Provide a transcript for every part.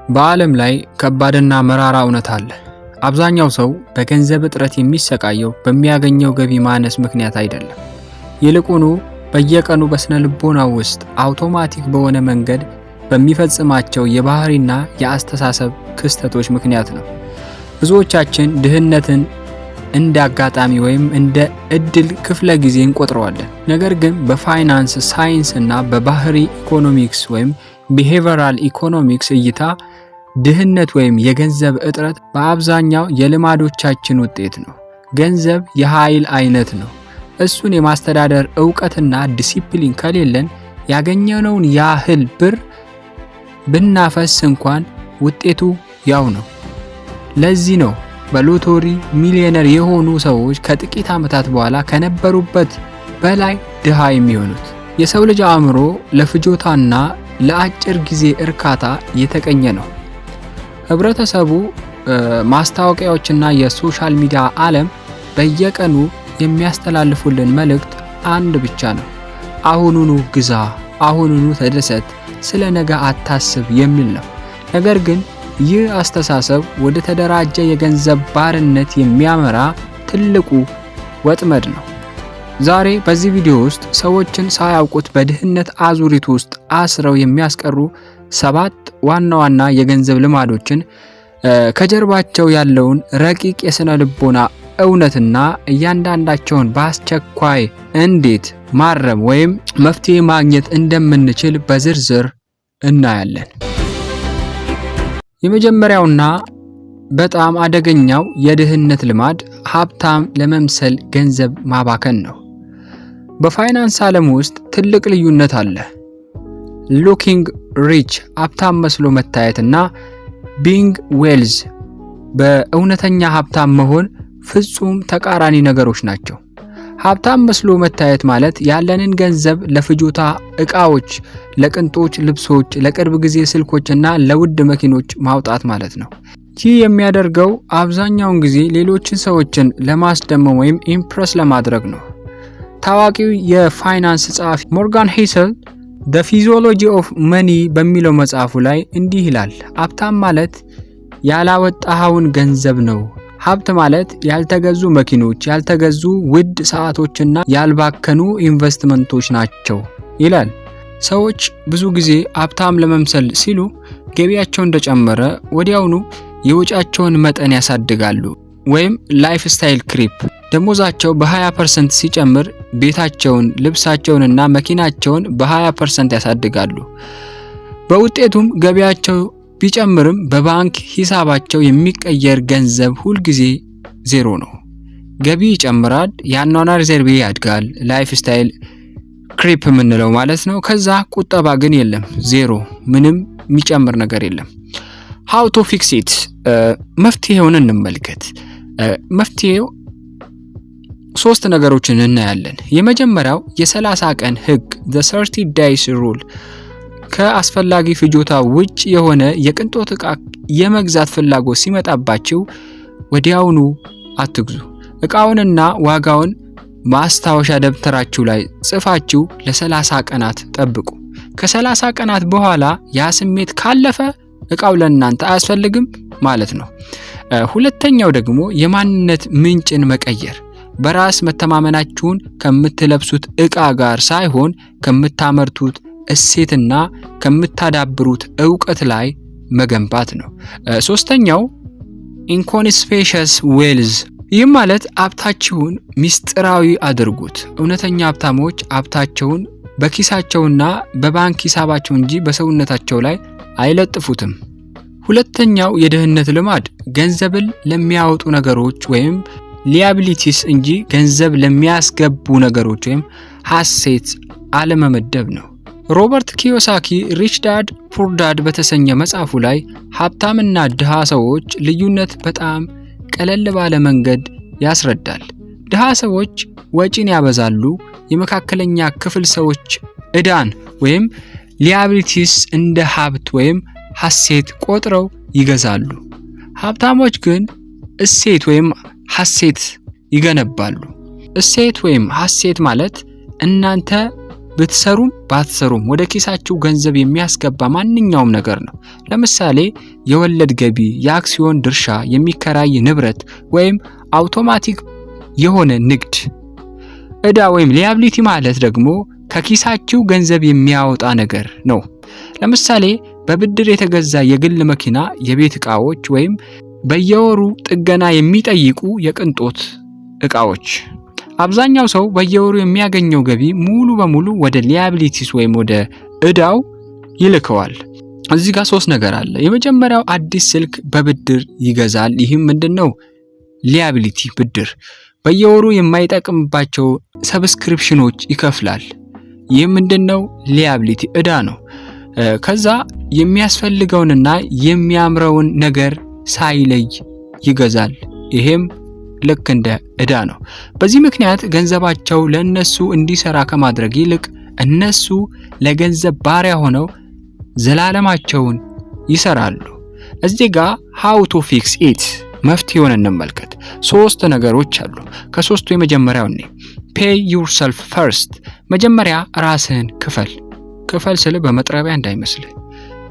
በዓለም ላይ ከባድና መራራ እውነት አለ። አብዛኛው ሰው በገንዘብ እጥረት የሚሰቃየው በሚያገኘው ገቢ ማነስ ምክንያት አይደለም። ይልቁኑ በየቀኑ በስነ ልቦናው ውስጥ አውቶማቲክ በሆነ መንገድ በሚፈጽማቸው የባህሪና የአስተሳሰብ ክስተቶች ምክንያት ነው። ብዙዎቻችን ድህነትን እንደ አጋጣሚ ወይም እንደ እድል ክፍለ ጊዜ እንቆጥረዋለን። ነገር ግን በፋይናንስ ሳይንስ እና በባህሪ ኢኮኖሚክስ ወይም behavioral economics እይታ ድህነት ወይም የገንዘብ እጥረት በአብዛኛው የልማዶቻችን ውጤት ነው። ገንዘብ የኃይል አይነት ነው። እሱን የማስተዳደር እውቀትና ዲሲፕሊን ከሌለን ያገኘነውን ያህል ብር ብናፈስ እንኳን ውጤቱ ያው ነው። ለዚህ ነው በሎተሪ ሚሊዮነር የሆኑ ሰዎች ከጥቂት ዓመታት በኋላ ከነበሩበት በላይ ድሃ የሚሆኑት። የሰው ልጅ አእምሮ ለፍጆታና ለአጭር ጊዜ እርካታ የተቀኘ ነው። ህብረተሰቡ፣ ማስታወቂያዎችና የ social media ዓለም በየቀኑ የሚያስተላልፉልን መልእክት አንድ ብቻ ነው። አሁኑኑ ግዛ፣ አሁኑኑ ተደሰት፣ ስለ ነገ አታስብ የሚል ነው። ነገር ግን ይህ አስተሳሰብ ወደ ተደራጀ የገንዘብ ባርነት የሚያመራ ትልቁ ወጥመድ ነው። ዛሬ በዚህ ቪዲዮ ውስጥ ሰዎችን ሳያውቁት በድህነት አዙሪት ውስጥ አስረው የሚያስቀሩ ሰባት ዋና ዋና የገንዘብ ልማዶችን፣ ከጀርባቸው ያለውን ረቂቅ የስነ ልቦና እውነትና እያንዳንዳቸውን በአስቸኳይ እንዴት ማረም ወይም መፍትሄ ማግኘት እንደምንችል በዝርዝር እናያለን። የመጀመሪያውና በጣም አደገኛው የድህነት ልማድ ሀብታም ለመምሰል ገንዘብ ማባከን ነው። በፋይናንስ ዓለም ውስጥ ትልቅ ልዩነት አለ። Looking rich፣ ሀብታም መስሎ መታየት እና being wealthy፣ በእውነተኛ ሀብታም መሆን ፍጹም ተቃራኒ ነገሮች ናቸው። ሀብታም መስሎ መታየት ማለት ያለንን ገንዘብ ለፍጆታ እቃዎች፣ ለቅንጦት ልብሶች፣ ለቅርብ ጊዜ ስልኮች እና ለውድ መኪኖች ማውጣት ማለት ነው። ይህ የሚያደርገው አብዛኛውን ጊዜ ሌሎችን ሰዎችን ለማስደመም ወይም impress ለማድረግ ነው። ታዋቂው የፋይናንስ ጸሐፊ ሞርጋን ሄሰል The Physiology of Money በሚለው መጽሐፉ ላይ እንዲህ ይላል። ሀብታም ማለት ያላወጣኸውን ገንዘብ ነው። ሀብት ማለት ያልተገዙ መኪኖች፣ ያልተገዙ ውድ ሰዓቶችና ያልባከኑ ኢንቨስትመንቶች ናቸው ይላል። ሰዎች ብዙ ጊዜ ሀብታም ለመምሰል ሲሉ ገቢያቸው እንደጨመረ ወዲያውኑ የወጪያቸውን መጠን ያሳድጋሉ ወይም lifestyle creep። ደሞዛቸው በ20% ሲጨምር ቤታቸውን፣ ልብሳቸውንና መኪናቸውን በ20% ያሳድጋሉ። በውጤቱም ገቢያቸው ቢጨምርም በባንክ ሂሳባቸው የሚቀየር ገንዘብ ሁልጊዜ ዜሮ ነው። ገቢ ይጨምራል፣ የአኗኗር ዘይቤ ያድጋል፣ lifestyle creep የምንለው ማለት ነው። ከዛ ቁጠባ ግን የለም፣ ዜሮ፣ ምንም የሚጨምር ነገር የለም። How to fix it? መፍትሄውን እንመልከት። መፍትሄው ሶስት ነገሮችን እናያለን። የመጀመሪያው የ30 ቀን ህግ፣ the 30 days rule። ከአስፈላጊ ፍጆታ ውጭ የሆነ የቅንጦት ዕቃ የመግዛት ፍላጎት ሲመጣባችሁ ወዲያውኑ አትግዙ። እቃውንና ዋጋውን ማስታወሻ ደብተራችሁ ላይ ጽፋችሁ ለ30 ቀናት ጠብቁ። ከ30 ቀናት በኋላ ያ ስሜት ካለፈ እቃው ለእናንተ አያስፈልግም ማለት ነው። ሁለተኛው ደግሞ የማንነት ምንጭን መቀየር፣ በራስ መተማመናችሁን ከምትለብሱት እቃ ጋር ሳይሆን ከምታመርቱት እሴትና ከምታዳብሩት እውቀት ላይ መገንባት ነው። ሶስተኛው inconspicuous wealth። ይህም ማለት ሀብታችሁን ሚስጥራዊ አድርጉት። እውነተኛ ሀብታሞች ሀብታቸውን በኪሳቸውና በባንክ ሂሳባቸው እንጂ በሰውነታቸው ላይ አይለጥፉትም። ሁለተኛው የድህነት ልማድ ገንዘብን ለሚያወጡ ነገሮች ወይም liabilities እንጂ ገንዘብ ለሚያስገቡ ነገሮች ወይም asset አለመመደብ ነው። ሮበርት ኪዮሳኪ Rich Dad Poor Dad በተሰኘ መጽሐፉ ላይ ሀብታምና ድሃ ሰዎች ልዩነት በጣም ቀለል ባለ መንገድ ያስረዳል። ድሃ ሰዎች ወጪን ያበዛሉ። የመካከለኛ ክፍል ሰዎች ዕዳን ወይም liabilities እንደ ሀብት ወይም asset ቆጥረው ይገዛሉ። ሀብታሞች ግን እሴት ወይም asset ይገነባሉ። እሴት ወይም asset ማለት እናንተ ብትሰሩም ባትሰሩም ወደ ኪሳችሁ ገንዘብ የሚያስገባ ማንኛውም ነገር ነው። ለምሳሌ የወለድ ገቢ፣ የአክሲዮን ድርሻ፣ የሚከራይ ንብረት ወይም አውቶማቲክ የሆነ ንግድ። ዕዳ ወይም liability ማለት ደግሞ ከኪሳችሁ ገንዘብ የሚያወጣ ነገር ነው። ለምሳሌ በብድር የተገዛ የግል መኪና፣ የቤት ዕቃዎች ወይም በየወሩ ጥገና የሚጠይቁ የቅንጦት ዕቃዎች። አብዛኛው ሰው በየወሩ የሚያገኘው ገቢ ሙሉ በሙሉ ወደ liabilities ወይም ወደ ዕዳው ይልከዋል። እዚህ ጋር ሶስት ነገር አለ። የመጀመሪያው አዲስ ስልክ በብድር ይገዛል። ይህም ምንድን ነው? Liability ብድር። በየወሩ የማይጠቀምባቸው subscription ኖች ይከፍላል። ይህ ምንድን ነው? Liability ዕዳ ነው። ከዛ የሚያስፈልገውንና የሚያምረውን ነገር ሳይለይ ይገዛል። ይሄም ልክ እንደ ዕዳ ነው። በዚህ ምክንያት ገንዘባቸው ለእነሱ እንዲሰራ ከማድረግ ይልቅ እነሱ ለገንዘብ ባሪያ ሆነው ዘላለማቸውን ይሰራሉ። እዚህ ጋር how to fix it፣ መፍትሄውን እንመልከት። ሶስት ነገሮች አሉ። ከሶስቱ የመጀመሪያው እኔ pay yourself first፣ መጀመሪያ ራስህን ክፈል። ክፈል ስል በመጥረቢያ እንዳይመስልህ።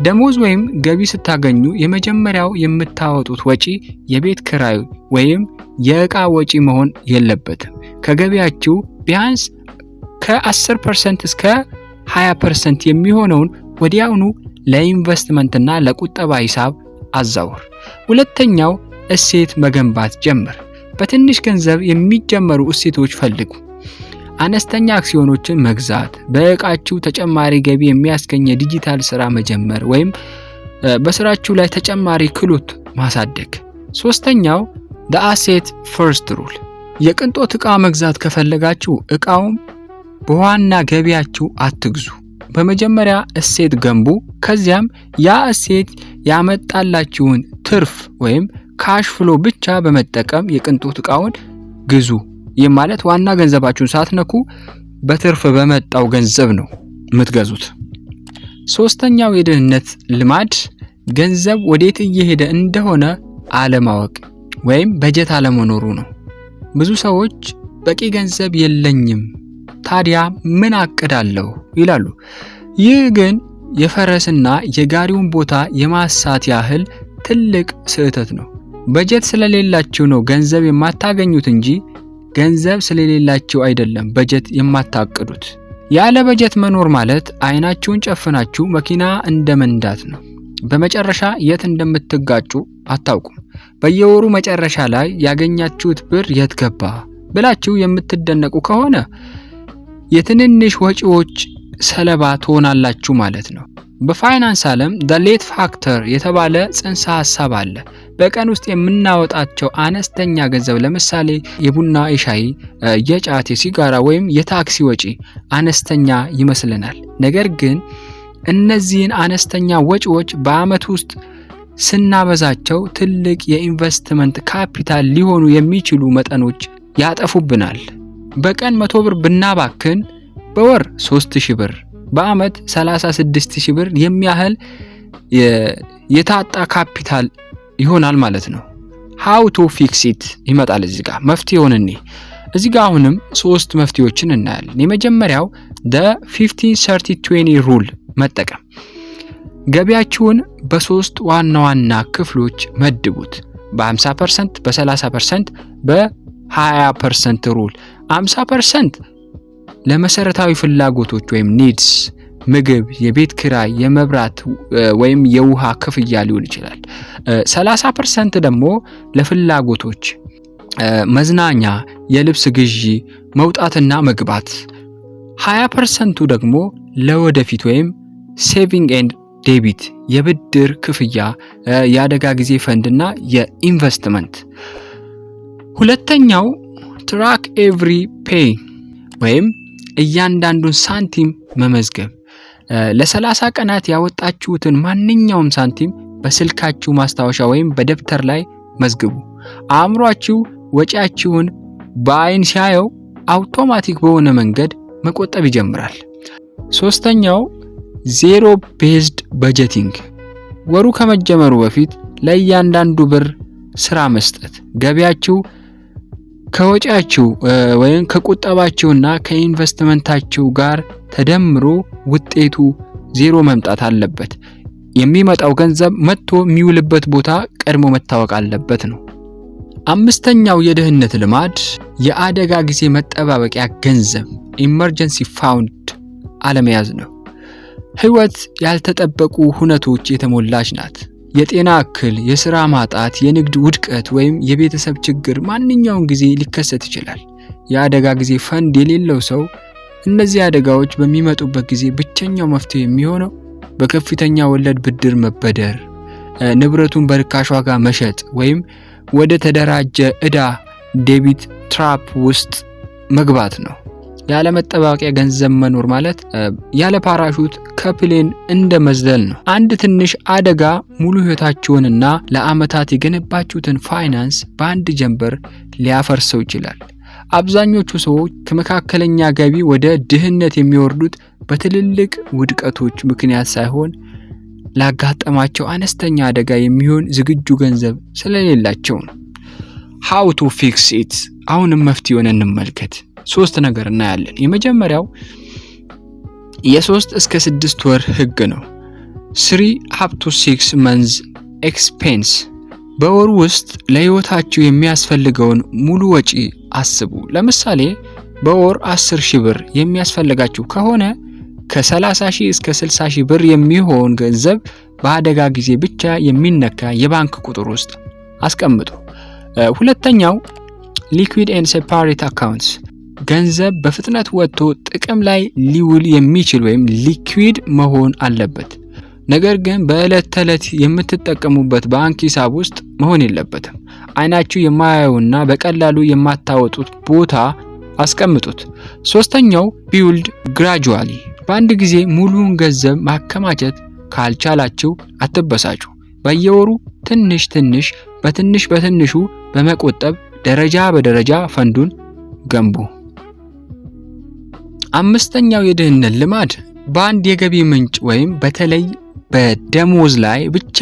ደሞዝ ወይም ገቢ ስታገኙ የመጀመሪያው የምታወጡት ወጪ የቤት ክራይ ወይም የዕቃ ወጪ መሆን የለበትም። ከገቢያችሁ ቢያንስ ከ10% እስከ 20% የሚሆነውን ወዲያውኑ ለኢንቨስትመንትና ለቁጠባ ሂሳብ አዛውር። ሁለተኛው እሴት መገንባት ጀምር። በትንሽ ገንዘብ የሚጀመሩ እሴቶች ፈልጉ። አነስተኛ አክሲዮኖችን መግዛት፣ በእቃችሁ ተጨማሪ ገቢ የሚያስገኝ የዲጂታል ስራ መጀመር ወይም በስራችሁ ላይ ተጨማሪ ክህሎት ማሳደግ። ሶስተኛው the asset first rule። የቅንጦት ዕቃ መግዛት ከፈለጋችሁ ዕቃውም በዋና ገቢያችሁ አትግዙ። በመጀመሪያ እሴት ገንቡ። ከዚያም ያ እሴት ያመጣላችሁን ትርፍ ወይም cash flow ብቻ በመጠቀም የቅንጦት ዕቃውን ግዙ። ይህ ማለት ዋና ገንዘባችሁን ሳትነኩ በትርፍ በመጣው ገንዘብ ነው የምትገዙት። ሶስተኛው የድህነት ልማድ ገንዘብ ወዴት እየሄደ እንደሆነ አለማወቅ ወይም በጀት አለመኖሩ ነው። ብዙ ሰዎች በቂ ገንዘብ የለኝም፣ ታዲያ ምን አቅዳለሁ ይላሉ። ይህ ግን የፈረስና የጋሪውን ቦታ የማሳት ያህል ትልቅ ስህተት ነው። በጀት ስለሌላችሁ ነው ገንዘብ የማታገኙት እንጂ ገንዘብ ስለሌላችሁ አይደለም በጀት የማታቅዱት። ያለ በጀት መኖር ማለት አይናችሁን ጨፍናችሁ መኪና እንደ መንዳት ነው። በመጨረሻ የት እንደምትጋጩ አታውቁም። በየወሩ መጨረሻ ላይ ያገኛችሁት ብር የት ገባ ብላችሁ የምትደነቁ ከሆነ የትንንሽ ወጪዎች ሰለባ ትሆናላችሁ ማለት ነው። በፋይናንስ ዓለም the late factor የተባለ ጽንሰ ሀሳብ አለ። በቀን ውስጥ የምናወጣቸው አነስተኛ ገንዘብ፣ ለምሳሌ የቡና፣ የሻይ፣ የጫት፣ የሲጋራ ወይም የታክሲ ወጪ አነስተኛ ይመስለናል። ነገር ግን እነዚህን አነስተኛ ወጪዎች በዓመት ውስጥ ስናበዛቸው ትልቅ የኢንቨስትመንት ካፒታል ሊሆኑ የሚችሉ መጠኖች ያጠፉብናል። በቀን 100 ብር ብናባክን በወር 3000 ብር፣ በአመት 36,000 ብር የሚያህል የታጣ ካፒታል ይሆናል ማለት ነው። How to fix it ይመጣል እዚህ ጋር መፍትሄውን እኔ እዚህ ጋር አሁንም ሶስት መፍትሄዎችን እናያለን። የመጀመሪያው the 15 30 20 rule መጠቀም። ገቢያችሁን በሶስት ዋና ዋና ክፍሎች መድቡት። በ50%፣ በ30%፣ በ20% rule። 50% ለመሰረታዊ ፍላጎቶች ወይም needs፣ ምግብ፣ የቤት ኪራይ፣ የመብራት ወይም የውሃ ክፍያ ሊሆን ይችላል። 30% ደግሞ ለፍላጎቶች፣ መዝናኛ፣ የልብስ ግዢ፣ መውጣትና መግባት። 20% ቱ ደግሞ ለወደፊት ወይም saving and debt፣ የብድር ክፍያ፣ የአደጋ ጊዜ ፈንድ እና የኢንቨስትመንት። ሁለተኛው track every penny ወይም እያንዳንዱን ሳንቲም መመዝገብ። ለ30 ቀናት ያወጣችሁትን ማንኛውም ሳንቲም በስልካችሁ ማስታወሻ ወይም በደብተር ላይ መዝግቡ። አእምሯችሁ ወጪያችሁን በአይን ሲያየው አውቶማቲክ በሆነ መንገድ መቆጠብ ይጀምራል። ሶስተኛው zero based budgeting፣ ወሩ ከመጀመሩ በፊት ለእያንዳንዱ ብር ስራ መስጠት። ገቢያችሁ ከወጪያችሁ ወይም ከቁጠባችሁና ከኢንቨስትመንታችሁ ጋር ተደምሮ ውጤቱ ዜሮ መምጣት አለበት። የሚመጣው ገንዘብ መጥቶ የሚውልበት ቦታ ቀድሞ መታወቅ አለበት ነው። አምስተኛው የድህነት ልማድ የአደጋ ጊዜ መጠባበቂያ ገንዘብ emergency fund አለመያዝ ነው። ህይወት ያልተጠበቁ ሁነቶች የተሞላች ናት። የጤና እክል፣ የስራ ማጣት፣ የንግድ ውድቀት ወይም የቤተሰብ ችግር ማንኛውም ጊዜ ሊከሰት ይችላል። የአደጋ ጊዜ ፈንድ የሌለው ሰው እነዚህ አደጋዎች በሚመጡበት ጊዜ ብቸኛው መፍትሄ የሚሆነው በከፍተኛ ወለድ ብድር መበደር፣ ንብረቱን በርካሽ ዋጋ መሸጥ ወይም ወደ ተደራጀ ዕዳ debt trap ውስጥ መግባት ነው። ያለ መጠባበቂያ ገንዘብ መኖር ማለት ያለ ፓራሹት ከ plane እንደ መዝለል ነው። አንድ ትንሽ አደጋ ሙሉ ህይወታችሁንና ለአመታት የገነባችሁትን ፋይናንስ በአንድ ጀንበር ሊያፈርሰው ይችላል። አብዛኞቹ ሰዎች ከመካከለኛ ገቢ ወደ ድህነት የሚወርዱት በትልልቅ ውድቀቶች ምክንያት ሳይሆን ላጋጠማቸው አነስተኛ አደጋ የሚሆን ዝግጁ ገንዘብ ስለሌላቸው ነው። How to fix it። አሁንም መፍትሄውን እንመልከት። ሶስት ነገር እናያለን። የመጀመሪያው የ3 እስከ 6 ወር ህግ ነው። 3 up to 6 months expense። በወር ውስጥ ለህይወታችሁ የሚያስፈልገውን ሙሉ ወጪ አስቡ። ለምሳሌ በወር 10 ሺህ ብር የሚያስፈልጋችሁ ከሆነ ከ30 ሺህ እስከ 60 ሺህ ብር የሚሆን ገንዘብ በአደጋ ጊዜ ብቻ የሚነካ የባንክ ቁጥር ውስጥ አስቀምጡ። ሁለተኛው liquid and separate accounts፣ ገንዘብ በፍጥነት ወጥቶ ጥቅም ላይ ሊውል የሚችል ወይም liquid መሆን አለበት። ነገር ግን በዕለት ተዕለት የምትጠቀሙበት ባንክ ሂሳብ ውስጥ መሆን የለበትም። አይናችሁ የማያየውና በቀላሉ የማታወጡት ቦታ አስቀምጡት። ሶስተኛው build gradually፣ በአንድ ጊዜ ሙሉውን ገንዘብ ማከማቸት ካልቻላችሁ አትበሳጩ። በየወሩ ትንሽ ትንሽ፣ በትንሽ በትንሹ በመቆጠብ ደረጃ በደረጃ ፈንዱን ገንቡ። አምስተኛው የድህነት ልማድ በአንድ የገቢ ምንጭ ወይም በተለይ በደሞዝ ላይ ብቻ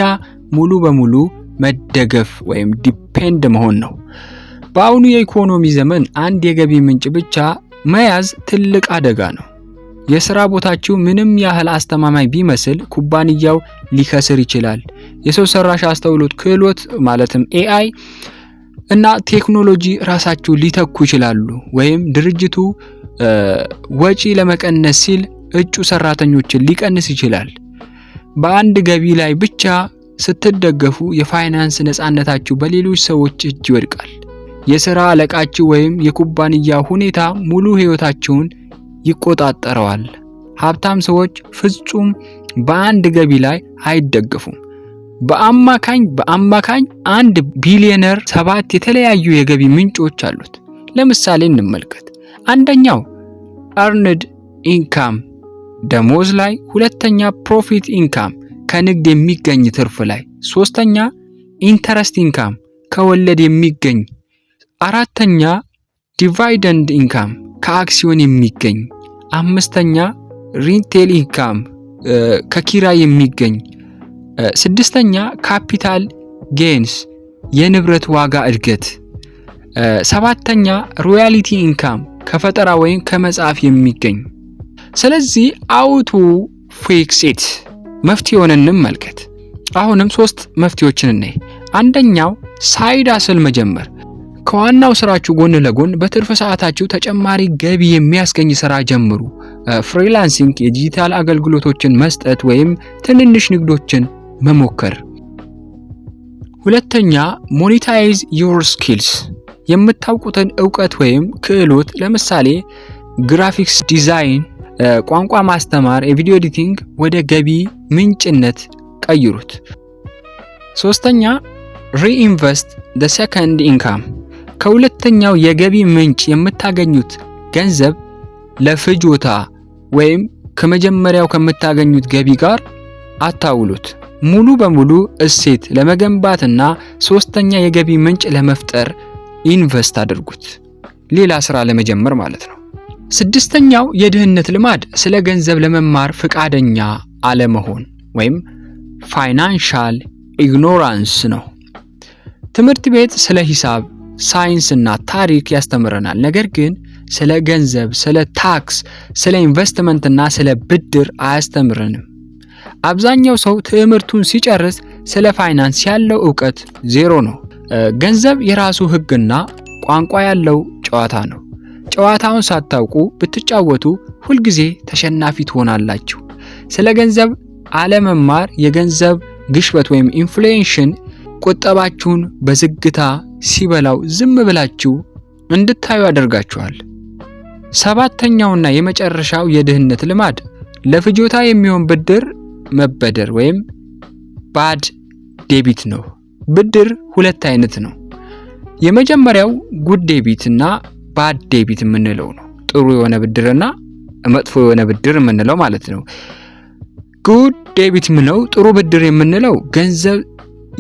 ሙሉ በሙሉ መደገፍ ወይም depend መሆን ነው። በአሁኑ የኢኮኖሚ ዘመን አንድ የገቢ ምንጭ ብቻ መያዝ ትልቅ አደጋ ነው። የሥራ ቦታችሁ ምንም ያህል አስተማማኝ ቢመስል ኩባንያው ሊከስር ይችላል። የሰው ሰራሽ አስተውሎት ክህሎት ማለትም AI እና ቴክኖሎጂ ራሳቸው ሊተኩ ይችላሉ ወይም ድርጅቱ ወጪ ለመቀነስ ሲል እጩ ሰራተኞችን ሊቀንስ ይችላል። በአንድ ገቢ ላይ ብቻ ስትደገፉ የፋይናንስ ነፃነታችሁ በሌሎች ሰዎች እጅ ይወድቃል። የሥራ አለቃችሁ ወይም የኩባንያ ሁኔታ ሙሉ ሕይወታችሁን ይቆጣጠረዋል። ሀብታም ሰዎች ፍጹም በአንድ ገቢ ላይ አይደገፉም። በአማካኝ አንድ ቢሊዮነር ሰባት የተለያዩ የገቢ ምንጮች አሉት። ለምሳሌ እንመልከት። አንደኛው earned income ደሞዝ ላይ፣ ሁለተኛ profit income ከንግድ የሚገኝ ትርፍ ላይ፣ ሶስተኛ interest income ከወለድ የሚገኝ፣ አራተኛ dividend income ከአክሲዮን የሚገኝ፣ አምስተኛ rental income ከኪራይ የሚገኝ፣ ስድስተኛ capital gains የንብረት ዋጋ እድገት፣ ሰባተኛ royalty income ከፈጠራ ወይም ከመጽሐፍ የሚገኝ። ስለዚህ how to fix it፣ መፍትሄውን እንመልከት። አሁንም ሶስት መፍትሄዎችን እናይ። አንደኛው side hustle መጀመር። ከዋናው ስራችሁ ጎን ለጎን በትርፍ ሰዓታችሁ ተጨማሪ ገቢ የሚያስገኝ ስራ ጀምሩ። Freelancing፣ የዲጂታል አገልግሎቶችን መስጠት ወይም ትንንሽ ንግዶችን መሞከር። ሁለተኛ monetize your skills፣ የምታውቁትን እውቀት ወይም ክህሎት ለምሳሌ graphics design፣ ቋንቋ ማስተማር፣ የ video editing ወደ ገቢ ምንጭነት ቀይሩት። ሶስተኛ reinvest the second income፣ ከሁለተኛው የገቢ ምንጭ የምታገኙት ገንዘብ ለፍጆታ ወይም ከመጀመሪያው ከምታገኙት ገቢ ጋር አታውሉት። ሙሉ በሙሉ እሴት ለመገንባትና ሶስተኛ የገቢ ምንጭ ለመፍጠር invest አድርጉት። ሌላ ስራ ለመጀመር ማለት ነው። ስድስተኛው የድህነት ልማድ ስለ ገንዘብ ለመማር ፍቃደኛ አለመሆን ወይም financial ignorance ነው። ትምህርት ቤት ስለ ሂሳብ፣ ሳይንስ እና ታሪክ ያስተምረናል። ነገር ግን ስለ ገንዘብ፣ ስለ ታክስ፣ ስለ ኢንቨስትመንትና ስለ ብድር አያስተምረንም። አብዛኛው ሰው ትምህርቱን ሲጨርስ ስለ ፋይናንስ ያለው እውቀት ዜሮ ነው። ገንዘብ የራሱ ሕግና ቋንቋ ያለው ጨዋታ ነው። ጨዋታውን ሳታውቁ ብትጫወቱ ሁልጊዜ ተሸናፊ ትሆናላችሁ። ስለ ገንዘብ አለመማር የገንዘብ ግሽበት ወይም inflation ቁጠባችሁን በዝግታ ሲበላው ዝም ብላችሁ እንድታዩ ያደርጋችኋል። ሰባተኛውና የመጨረሻው የድህነት ልማድ ለፍጆታ የሚሆን ብድር መበደር ወይም bad debt ነው። ብድር ሁለት አይነት ነው። የመጀመሪያው good debt እና bad debt የምንለው ነው። ጥሩ የሆነ ብድርና መጥፎ የሆነ ብድር የምንለው ማለት ነው። Good debt የምንለው፣ ጥሩ ብድር የምንለው ገንዘብ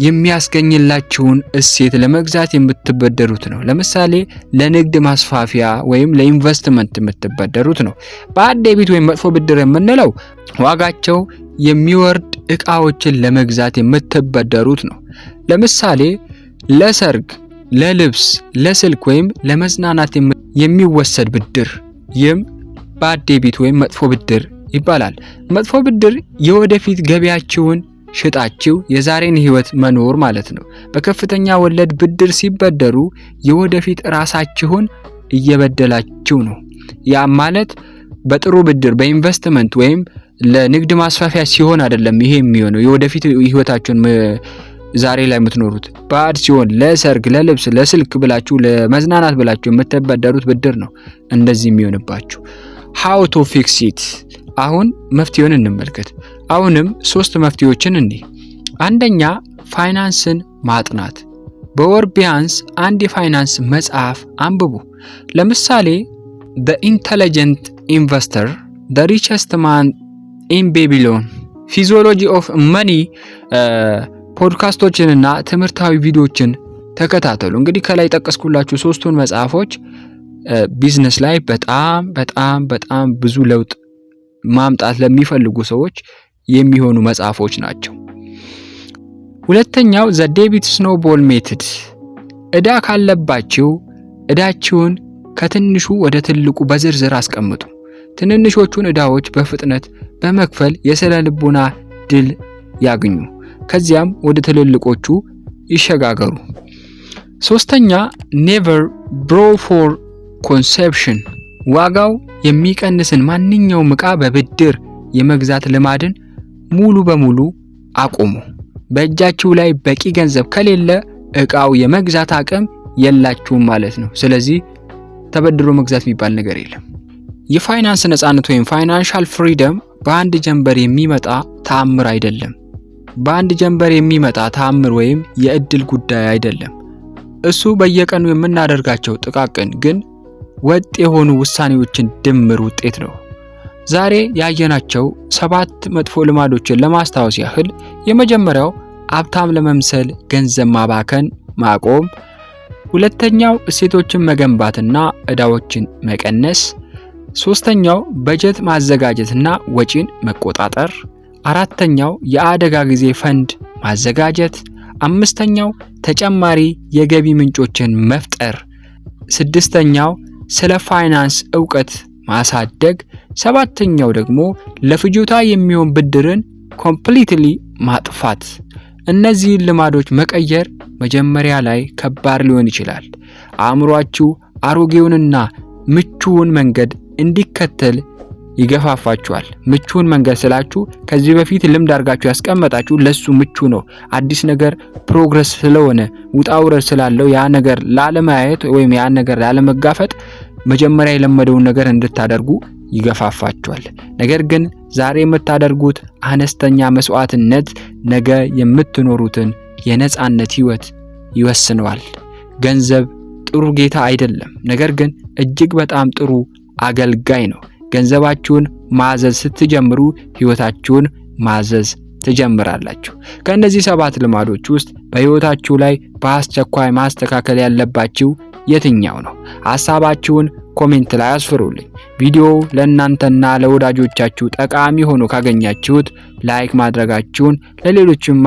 የሚያስገኝላችሁን እሴት ለመግዛት የምትበደሩት ነው። ለምሳሌ ለንግድ ማስፋፊያ ወይም ለኢንቨስትመንት የምትበደሩት ነው። Bad debt ወይም መጥፎ ብድር የምንለው ዋጋቸው የሚወርድ እቃዎችን ለመግዛት የምትበደሩት ነው። ለምሳሌ ለሰርግ፣ ለልብስ፣ ለስልክ ወይም ለመዝናናት የሚወሰድ ብድር፣ ይህም bad debt ወይም መጥፎ ብድር ይባላል። መጥፎ ብድር የወደፊት ገቢያችሁን ሽጣችሁ የዛሬን ህይወት መኖር ማለት ነው። በከፍተኛ ወለድ ብድር ሲበደሩ የወደፊት ራሳችሁን እየበደላችሁ ነው። ያም ማለት በጥሩ ብድር በኢንቨስትመንት ወይም ለንግድ ማስፋፊያ ሲሆን አይደለም ይሄ የሚሆነው፣ የወደፊት ህይወታችሁን ዛሬ ላይ የምትኖሩት። Bad ሲሆን ለሰርግ፣ ለልብስ፣ ለስልክ ብላችሁ፣ ለመዝናናት ብላችሁ የምትበደሩት ብድር ነው እንደዚህ የሚሆንባችሁ። How to fix it? አሁን መፍትሄውን እንመልከት። አሁንም ሶስት መፍትሄዎችን እንይ። አንደኛ፣ ፋይናንስን ማጥናት። በወር ቢያንስ አንድ የፋይናንስ መጽሐፍ አንብቡ። ለምሳሌ The Intelligent Investor፣ The Richest Man in Babylon፣ Physiology of Money። ፖድካስቶችንና ትምህርታዊ ቪዲዮዎችን ተከታተሉ። እንግዲህ ከላይ ጠቀስኩላችሁ ሶስቱን መጽሐፎች ቢዝነስ ላይ በጣም በጣም በጣም ብዙ ለውጥ ማምጣት ለሚፈልጉ ሰዎች የሚሆኑ መጽሐፎች ናቸው። ሁለተኛው the debt snowball method። ዕዳ ካለባችሁ ዕዳችሁን ከትንሹ ወደ ትልቁ በዝርዝር አስቀምጡ። ትንንሾቹን ዕዳዎች በፍጥነት በመክፈል የስነ ልቦና ድል ያግኙ። ከዚያም ወደ ትልልቆቹ ይሸጋገሩ። ሶስተኛ፣ never borrow for consumption። ዋጋው የሚቀንስን ማንኛውም ዕቃ በብድር የመግዛት ልማድን ሙሉ በሙሉ አቁሙ። በእጃችሁ ላይ በቂ ገንዘብ ከሌለ ዕቃው የመግዛት አቅም የላችሁም ማለት ነው። ስለዚህ ተበድሮ መግዛት የሚባል ነገር የለም። የፋይናንስ ነፃነት ወይም financial freedom በአንድ ጀንበር የሚመጣ ተአምር አይደለም። በአንድ ጀንበር የሚመጣ ተአምር ወይም የእድል ጉዳይ አይደለም። እሱ በየቀኑ የምናደርጋቸው ጥቃቅን ግን ወጥ የሆኑ ውሳኔዎችን ድምር ውጤት ነው። ዛሬ ያየናቸው ሰባት መጥፎ ልማዶችን ለማስታወስ ያህል፣ የመጀመሪያው ሀብታም ለመምሰል ገንዘብ ማባከን ማቆም፣ ሁለተኛው እሴቶችን መገንባትና ዕዳዎችን መቀነስ፣ ሶስተኛው በጀት ማዘጋጀትና ወጪን መቆጣጠር፣ አራተኛው የአደጋ ጊዜ ፈንድ ማዘጋጀት፣ አምስተኛው ተጨማሪ የገቢ ምንጮችን መፍጠር፣ ስድስተኛው ስለ ፋይናንስ እውቀት ማሳደግ፣ ሰባተኛው ደግሞ ለፍጆታ የሚሆን ብድርን completely ማጥፋት። እነዚህን ልማዶች መቀየር መጀመሪያ ላይ ከባድ ሊሆን ይችላል። አእምሯችሁ አሮጌውንና ምቹውን መንገድ እንዲከተል ይገፋፋችኋል። ምቹውን መንገድ ስላችሁ ከዚህ በፊት ልምድ አድርጋችሁ ያስቀመጣችሁ ለሱ ምቹ ነው። አዲስ ነገር progress ስለሆነ፣ ውጣ ውረድ ስላለው ያ ነገር ላለማየት ወይም ያ ነገር ላለመጋፈጥ መጀመሪያ የለመደውን ነገር እንድታደርጉ ይገፋፋችኋል። ነገር ግን ዛሬ የምታደርጉት አነስተኛ መስዋዕትነት ነገ የምትኖሩትን የነጻነት ህይወት ይወስነዋል። ገንዘብ ጥሩ ጌታ አይደለም፣ ነገር ግን እጅግ በጣም ጥሩ አገልጋይ ነው። ገንዘባችሁን ማዘዝ ስትጀምሩ ህይወታችሁን ማዘዝ ትጀምራላችሁ። ከእነዚህ ሰባት ልማዶች ውስጥ በህይወታችሁ ላይ በአስቸኳይ ማስተካከል ያለባችሁ የትኛው ነው? ሀሳባችሁን comment ላይ አስፍሩልኝ። ቪዲዮው ለእናንተና ለወዳጆቻችሁ ጠቃሚ ሆኖ ካገኛችሁት like ማድረጋችሁን ለሌሎችም